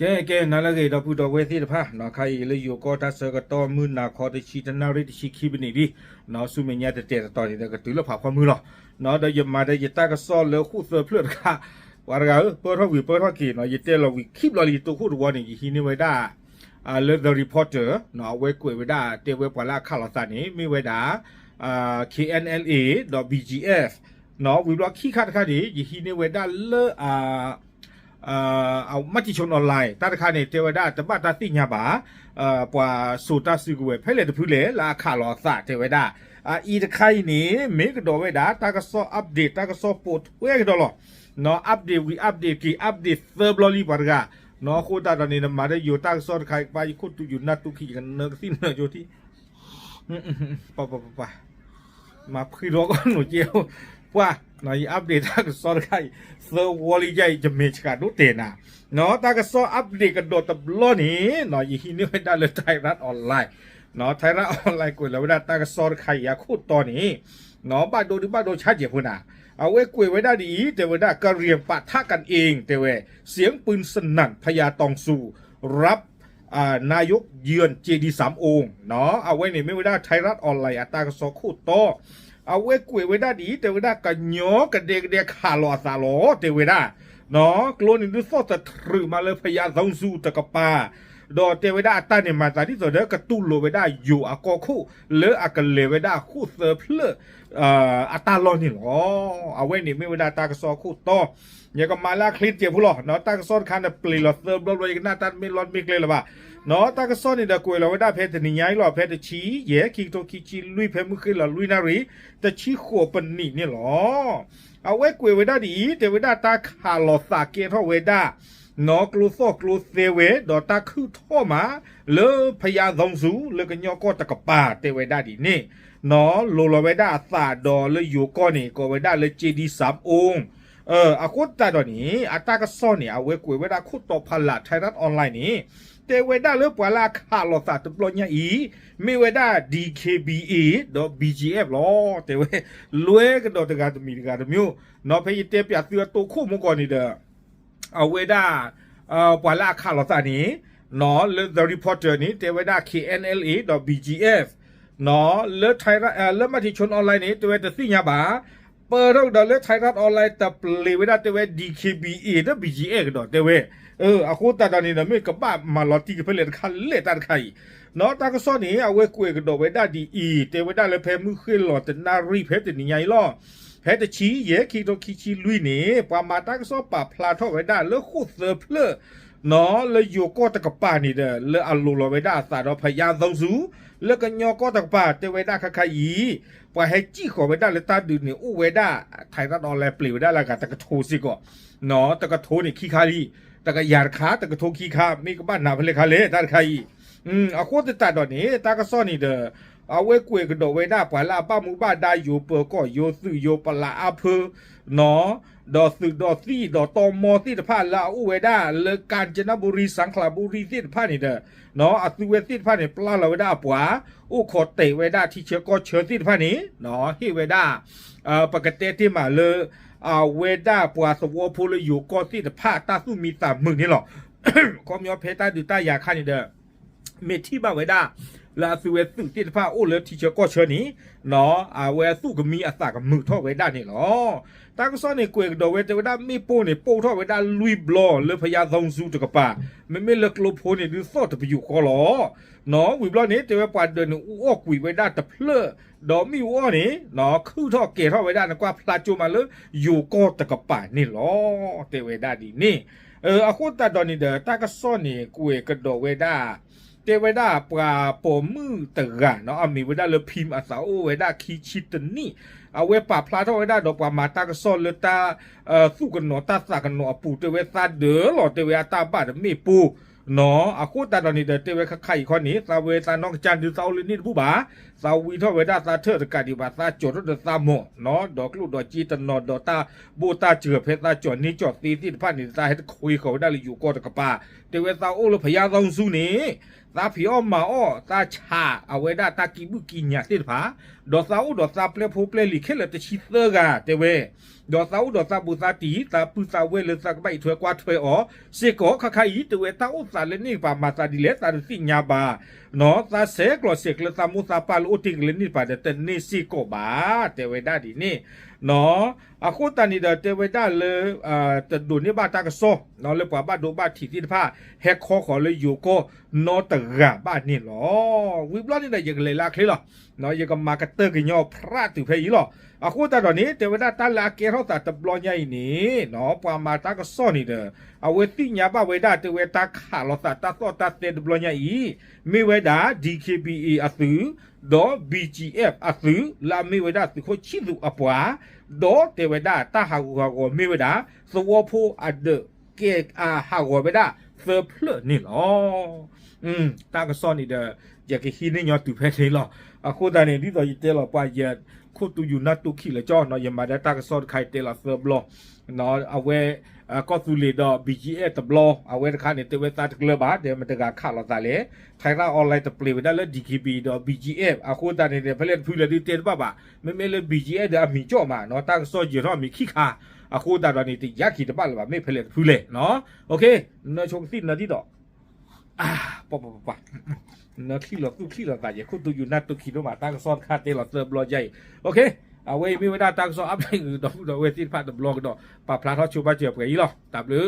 ကဲ ကဲ နၤလၢအဂ့ၤ ဒီပုၢ်ဒီဝဲၢ်သ့ၣ်တဖၣ်, ခါအံၤလၢယိၤကီၢ်တၢ်ဆၢကတီၢ်မုၢ်နၤခီတဆံတနၣ်ရံၣ်တဆံခံပနံးဒံး, ဆူမဲာ်ညါတတဲာ်တတီၤန့ၣ်ဒီးကတုၤလၢဖးဖီမုၢ်လီၤ. ဒီးယမၤဒီးယတၢ်ကစီၣ်လၢဃိၣ်သၢဖျၢၣ်တခါ, ပှၤတဂၤဧၢ ပၢၢ်ထီၣ်ဝံၤပၢၢ်ထီၣ်က့ၤနီၤ, ယတဲလီၤဝံၤခံဘျီလံ ယတိခိၣ်တဝီန့ၣ် ယဟံးန့ၢ်ဝဲဒၣ် လၢ The Reporter နီၤ, အဝဲကွဲးဝဲဒၣ် တဲဝဲပှၤလၢအခးလိာ်သးန့ၣ် မ့ၢ်ဝဲဒၣ် K N L A ဒီး B G F နီၤ, ဝံၤဘျီခံခါတခါန့ၣ် ယဟံးန့ၢ်ဝဲဒၣ်လၢ အ Matichon online တၢ်တခါန့ၣ် တဲဝဲဒၣ်တဘၣ်တၢ်သ့ၣ်ညါဘၣ်, ပှၤစိာ်တၢ်စုကဝဲၤဖဲလဲၣ်တဖုလဲၣ် လၢအခးလိာ်အသးတဲဝဲဒၣ်, အအံၤတခါအံၤန့ၣ် မ့ၢ်ကဒီးဝဲဒၣ် တၢ်ကစီၣ် update တၢ်ကစီၣ်ပိာ်ထွဲကဒီးလီၤ. နီၤ update ဝံၤ update က့ၤ update သၢဘျီလံပှၤတဂၤ, နီၤ အဃိသတးဒီးန့ၣ် နမၤဒီးယိၤတၢ်ကစီၣ်တခါအံၤ ကဘၣ်ယခိၣ်တူာ်ယိၤနၢ်တူာ်ခံ ယကနၢကသံၣ်နၢကၠိထံ ပှၤ ပှၤ ပှၤ ပှၤ မၤဖှံထီၣ်ကီၢ်နိးကဲ, ပှၤ နီၤ ယ update တၢ်ကစီၣ်တခါအံၤ သၢဝီလံယဲအံၤ ယမဲာ်ဆှးဒိၣ်တဲာ်နၤ, နီၤ တၢ်ကစီၣ် update ကဒီးတဘျီန့ၣ် နီၤ ယဟံးန့ၢ်ဝဲဒၣ်လၢ Thairath Online, နီၤ Thairath Online ကွဲးလီၤဝဲဒၣ်တၢ်ကစီၣ်တခါအံၤအခိၣ်တီန့ၣ်, နီၤ ဘၣ်ဒိဒုးဘၣ်ဒိဆါကဲးဖိနၤ, အဝဲကွဲးဝဲဒၣ်ဒ်အံၤ တဲဝဲဒၣ် กะเหรี่ยงปะทะกันเอง တဲဝဲ เสียงปืนสนั่น พญาตองซู รับ นายกเยือนเจดีย์สามองค์ နီၤ အဝဲန့ၣ်မ့ၢ်ဝဲဒၣ် Thairath Online အတၢ်ကစီၣ်ခိၣ်တီ, အဝဲကွဲးဝဲဒၣ်ဒ်အံၤ တဲဝဲဒၣ် ကညီကဒဲကဒဲခးလိာ်အသးလီၤ တဲဝဲဒၣ်, နီၤ ကျိန့ၣ်ဒုးသီၣ်တထြူးမးလၢ ဘုရားသုံးဆူ တကပၤ, ဒီးတဲဝဲဒၣ်အတၢ်န့ၣ်မၤသးဒ်သိးဒီး ကတူၢ်လိာ်ဝဲဒၣ်ယိၤအကီၢ်ခိၣ် လၢအကလဲၤဝဲဒၣ်ဃိၣ်သၢဖျၢၣ် အတၢ်လီၢ်န့ၣ်လီၤ. အဝဲန့ၣ်မ့ၢ်ဝဲဒၣ်တၢ်ကစီၣ်ခိၣ်တီ, ယကမၤလၢအချ့တစဲးဖိလီၤ, နီၤ တၢ်ကစီၣ်တခါန့ၣ် ပျံၤလီၤသၢဘျီဘျီ ယကနၣ်တၢ်တမ့ၢ်လီၢ်တမ့ၢ်ကျဲလၢၤဘၣ်, နီၤ တၢ်ကစီၣ်န့ၣ်ဒီးကွဲးလီၤဝဲဒၣ်ဖဲတနံၤညါအံၤလီၤ, ဖဲတဆံယဲၢ် ခံကထိခံဆံလွံၢ် ဖဲမုၢ်ဃ့ၢ်လီၤလွံၢ်နၣ်ရံၣ် တဆံဃိးပနံးန့ၣ်လီၤ. အဝဲကွဲးဝဲဒၣ်ဒ်အံၤ တဲဝဲဒၣ်တၢ်ခးလိာ်သးကဲထီၣ်ဝဲဒၣ် နီၤ ကျိသီၣ်ကျိသဲဝဲ ဒီးတၢ်ခုၣ်ထီၣ်မး လၢ ဘုရားသုံးဆူ လၢကညီကီၢ်တကပၤ တဲဝဲဒၣ်ဒ်န့ၣ်, နီၤ လိၤလီၤဝဲဒၣ်အသးဒီးလၢယိၤကီၢ်န့ၣ် ကိးဝဲဒၣ်လၢ เจดีย์สามองค์, အဃိသတးဒီးန့ၣ် အတၢ်ကစီၣ်န့ၣ် အဝဲကွဲးဝဲဒၣ်ခိၣ်တီဖးလၢ် Thairath Online န့ၣ် တဲဝဲဒၣ်လၢပှၤလၢအခးလိာ်သးတဘျီညါအံၤ မ့ၢ်ဝဲဒၣ် D K B A ဒီး B G F လီၤ တဲဝဲ, လွဲကဒီးတဂၤတမံၤတဂၤတမံၤ, နီၤ ဖဲယတဲပၠးသုအတိခိၣ်မူကီၢ်န့ၣ်ဒီး အဝဲဒၣ် ပှၤလၢအခးလိာ်သးန့ၣ်, နီၤ လၢ The Reporter န့ၣ် တဲဝဲဒၣ် K N L A ဒီး B G F, နီၤ လၢ Thairath လၢ Matichon Online န့ၣ် တဲဝဲတသ့ၣ်ညါဘၣ်, ပၢၢ်ထီၣ်ကဒီးလၢ Thairath Online တပျ့ၤဝဲဒၣ်တဲဝဲ D K B A ဒီး B G F ကဒီးတဲဝဲ, အဃိသတးဒီးန့ၣ်ဒီး မ့ၢ်ကဘၣ်မၤလီၤတံၢ်က့ၤဖဲလဲၣ်တခါလဲၣ်တၢ်တခါအံၤ, နီၤ တၢ်ကစီၣ်န့ၣ် အဝဲကွဲးကဒီးဝဲဒၣ်ဒ်အံၤ တဲဝဲဒၣ်လၢဖဲမုၢ်ဃ့ၢ်လီၤတနၣ်ရံၣ်ဖဲတနံၤညါအံၤလီၤ, ဖဲတဆံယဲၢ် ခံကထိခံဆံလွံၢ်န့ၣ် ပှၤမၤတၢ်ကစီၣ်ပာ်ဖျါထီၣ်ဝဲဒၣ်လၢဃိၣ်သၢဖျၢၣ် နီၤ လၢယိၤကီၢ်တကပၤန့ၣ်ဒီး လၢအလိၤလီၤဝဲဒၣ်အသးဒီး ဘုရားသုံးဆူ လၢကညီကီၢ်တကပၤ တဲဝဲဒၣ်ခါခါအံၤ, ပှၤဟဲစံၣ်ဃီၤဝဲဒၣ်လၢတၢ်ဒုးန့ၣ် အိၣ်ဝဲဒၣ် Thairath Online ပျ့ၤဝဲဒၣ်လၢအဂၤတကထိစ့ၢ်ကီး, နီၤ တကထိန့ၣ်ခံခါလံ, တကယၤတခါ တကထိခံခါ မ့ၢ်ကဘၣ်နၤဖဲလဲၣ်ခါလဲၣ်တၢ်တခါအံၤ, အဃိသတးဒီးန့ၣ် တၢ်ကစီၣ်န့ၣ်ဒီး အဝဲကွဲးကဒီးဝဲဒၣ်ပှၤလၢအဘၣ်မူဘၣ်ဒါ ယိၤပၢၤကီၢ် ယိၤသုး ယိၤပလးအါဖၢ နီၤ ဒီးသုးဒီးသံၣ်ဒီးတီမီသ့ၣ်တဖၣ်လၢအအိၣ်ဝဲဒၣ်လၢ ကၣ်စနဘူရံ စၣ်ခလးဘူရံသ့ၣ်တဖၣ်န့ၣ်ဒီး, နီၤ အသုးဝဲသ့ၣ်တဖၣ်န့ၣ် ပျၢ်လီၤဝဲဒၣ်အပှၤ, အိၣ်ခိးတဲာ်ဝဲဒၣ်ထံဆၢကီၢ်ဆၢသ့ၣ်တဖၣ်န့ၣ်, နီၤ ဟ့ၣ်ဝဲဒၣ် ပကတဲတ့ၢ်မးလၢ အဝဲဒၣ်ပှၤသဝီဖိလၢယိၤကီၢ်သ့ၣ်တဖၣ် တၢ်သူၣ်မံသးမုာ်န့ၣ်လီၤ. ခီပညီဖဲတၢ်ဒုးတၢ်ယၤခါန့ၣ်ဒီး မ့ၢ်ထံၣ်ဘၣ်ဝဲဒၣ် လၢအသုးဝဲသုးသ့ၣ်တဖၣ်အိၣ်လၢထံဆၢကီၢ်ဆၢန့ၣ်, နီၤ အဝဲအသူၣ်ကမံအသးကမုာ်ထီၣ်ဝဲဒၣ်န့ၣ်လီၤ. တၢ်ကစီၣ်န့ၣ်ကွဲးကဒီးဝဲ တဲဝဲဒၣ်မ့ၣ်ပိၢ်န့ၣ် ပိၢ်ထီၣ်ဝဲဒၣ်လွံၢ်ဘျီလၢ ဘုရားသုံးဆူ တကပၤ, မ့မ့ၢ်လၢကျိဖိန့ၣ်ဒုးသီၣ်တပယူာ်ဃီလီၤ. နီၤ ဝံၤဘျီန့ၣ် တဲဝဲပှၤဒၢးန့ၣ် အူအီၣ်ကွံာ်ဝဲဒၣ်တဖျၢၣ်, ဒီးမ့ၣ်အူအီၣ်န့ၣ် နီၤ ခုၣ်ထီၣ်ကဲၤထီၣ်ဝဲဒၣ် နကွၢ်ဖျါကၠိမးလၢ ယိၤကီၢ်တကပၤန့ၣ်လီၤ. တဲဝဲဒၣ်ဒ်န့ၣ်, အဃိသတးဒီးန့ၣ်ဒီး တၢ်ကစီၣ်န့ၣ်ကွဲးကဒီးဝဲဒၣ်, တဲဝဲဒၣ်ပှၤပိာ်မုၣ်တဂၤနီၤ အမံၤဝဲဒၣ်လၢ ဖံ အသးအိၣ်ဝဲဒၣ်ခံဆံတနံၣ်, အဝဲပာ်ဖျါထီၣ်ဝဲဒၣ်ဒီးပှၤမၤတၢ်ကစီၣ်လၢတၢ် သူၣ်ကနိးတၢ်သးကနိးအပူၤ တဲဝဲသးဒၢးလီၤ တဲဝဲအတၢ်ဘၣ်တမ့ၣ်ပိၢ်နီၤ. အဃိသတးဒီးန့ၣ်ဒီး တဲဝဲခါခါအံၤခီန့ၣ် သးဝဲသးနီၢ်ကစၢ်ဒုးသးအိၣ်လၢန့ၣ်တဘူၣ်ဘၣ်, သးဝံထီၣ်ဝဲဒၣ်သးထၢၣ်တကးဒံးဘၣ် သးကၠီၤထီၣ်ဒီးသးမီၤနီၤ ဒီးကျိၣ်ဒီးစ့တနီၤဒီးတၢ်ဘိၣ်တၢ်စှၤဖဲသးကၠီၤန့ၢ်ကၠီၤသ့သ့ၣ်တဖၣ်န့ၣ် သးဟဲတခွ့ဃီၤဝဲဒၣ်လၢယိၤကီၢ်တကပၤ, တဲဝဲသးအိၣ်လၢ ဘုရားသုံးဆူ န့ၣ် သးဖံးအီၣ်မၤအီၣ် သးဆးအဝဲဒၣ်တၢ်ကံၢ်ဘုၣ်ကံၢ်ညၣ်သ့ၣ်တဖၣ်, ဒီးသးအိၣ်ဒီးသးပျဲၢ်ဖိပျဲၢ်လံၤခဲလၢာ်တဆံသၢဂၤတဲဝဲ, ဒီးသးအိၣ်ဒီးသးဘူးသးတံၢ် သးပုၢ်သးဝဲၢ်လၢသးကဘၣ်အံးထွဲကွၢ်ထွဲအီၤစ့ၢ်ကီး ခါခါအံၤ တဲဝဲတၢ်အိၣ်သးလၢန့ၣ်တဖၣ်မၤသးဒ်လဲၣ် သးတသ့ၣ်ညါဘၣ်, သးဆဲးကျိးဆဲးကျၢသးမိၢ်သးပၢ်လၢအိၣ်တ့ၢ်ကလၢန့ၣ်တဖၣ်ဒီး တန့ၢ်စ့ၢ်ကီးဘၣ် တဲဝဲဒၣ်ဒ်န့ၣ် အဃိသတးန့ၣ်ဒီး တဲဝဲဒၣ်လၢ တဒိးန့ၢ်ဘၣ်တၢ်ကစီၣ် လၢပှၤဘၣ်ဒိဘၣ်ထံးသ့ၣ်တဖၣ် ဟဲခီဃီၤလၢယိၤကီၢ်နီတဂၤဘၣ်န့ၣ်လီၤ. ဝံၤဘျီန့ၣ်ဒီး ယကလဲၤလၢအချ့လီၤ. ယကမၤကတၢၢ်ကညီဖြးတုၤဖဲအံၤလီၤ. အဃိသတးဒီးန့ၣ် တဲဝဲဒၣ်တၢ်လၢအကဲထီၣ်သးတဘျီညါအံၤန့ၣ် ပှၤမၤတၢ်ကစီၣ်န့ၣ်ဒီး အဝဲသ့ၣ်ညါဘၣ်ဝဲဒၣ် တဲဝဲတၢ်ခးလိာ်သးတၢ်သီၣ်တၢ်သဲတဘျီညါအံၤ မ့ၢ်ဝဲဒၣ် DKBA အသုး ဒီး BGF အသုး လၢအမ့ၢ်ဝဲဒၣ်သုးခိၣ်ဆံၣ်သူးအပှၤ, ဒီးတဲဝဲဒၣ်တၢ်ဟးဂူာ်ဟးဂီၤမ့ၢ်ဝဲဒၣ် သဝီဖိအဒၢးကဲအဟးဂီၤဝဲဒၣ်သၢဖျၢၣ်န့ၣ်လီၤ. တၢ်ကစီၣ်န့ၣ်ဒီး ယကဟံးန့ၢ်ညီတုၤဖဲန့ၣ်လီၤ. အဃိသတးန့ၣ် ဒ်သိးယတဲလီၤပှၤယ ခိၣ်တူယူၤနၢ်တူၢ်ခံးလၢာ်ကၠီ ယမၤဒၣ်တၢ်ကစီၣ်တခါအံၤတဲလီၤသၢဘျီ အဝဲ ကီၢ်သူလ့ၤဒီး BGF တဘျီ အဝဲတခါန့ၣ် တဲဝဲသးတကျၢၤဘၣ် ဒီးမတၤတဂၤခးလိာ်သးလဲၣ်. ထါရၣ် online တပျ့ၤဝဲဒၣ်လၢ DKBA ဒီး BGF အဃိသတးန့ၣ်ဒီး ဖဲလဲၣ်တဖုလဲၣ်ဒုးတဲတဘၣ်ဘၣ်. မ့မ့ၢ်လၢ BGF ဒီးအမံၤကၠီၣ်မး တၢ်ကစီၣ်ယၢၤထီၣ်အမံၤခံခါ အဃိသတးဒီးန့ၣ် တယါခံတဘၣ်လၢၤဘၣ် မ့ၢ်ဖဲလဲၣ်တဖုလဲၣ်. နဆိကသံၣ်နၢၤဒံၣ်ဒီး ပှၤပှၤပှၤပှၤ နချံၣ်လီၤသူၣ်ချံၣ်လီၤသးယဲ ခိၣ်တူယူၤနၢ်တူၢ်ခံးဒိၣ်မး တၢ်ကစီၣ်တခါတဲလီၤသၢဘျီယါအံၤ အဝဲအံၤမ့ၢ်ဝဲဒၣ်တၢ်ကစီၣ် update ဒီပုၢ်ဒီဝဲၢ်သ့ၣ်တဖၣ်တဘျီကဒီး ပာ်ဖျါထီၣ်ဆိပာ်စၢၤပှဲၤအံၤလီၤ. တၢ်ဘျုး